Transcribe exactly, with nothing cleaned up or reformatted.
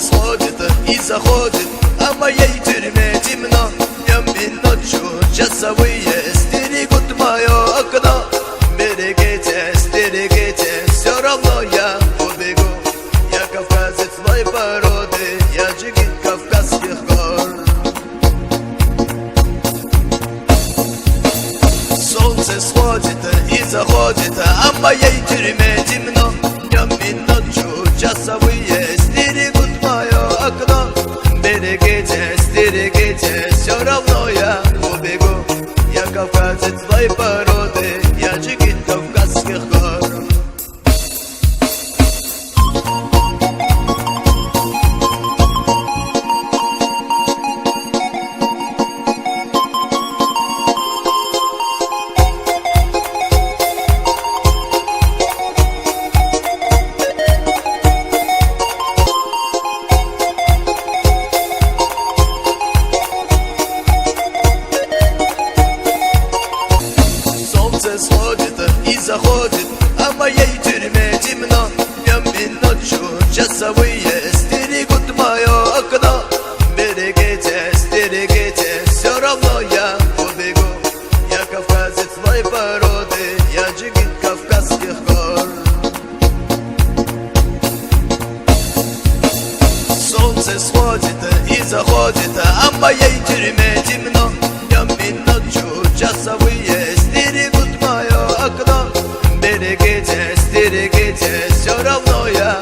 Сходит и заходит, а в моей тюрьме темно. Днём и ночью часовые стерегут моё окно. Берегите, стерегите, всё равно я убегу. Я кавказец злой породы, я джигит Кавказских гор. Солнце сходит и заходит, а в моей тюрьме темно. Днём и ночью часовые стерегут моё окно. Берегите, стерегите, всё равно я убегу. Я кавказец злой породы, я джигит Кавказских гор. Солнце сходит и заходит, а в моей тюрьме темно. Днём и ночью часовые стерегут моё окно. Берегите, стерегите, всё равно я убегу. Я кавказец злой породы, я джигит Кавказских гор. Солнце сходит и заходит, а в моей тюрьме темно. Днём и ночью часовые стерегут моё окно. Берегите, стерегите, всё равно я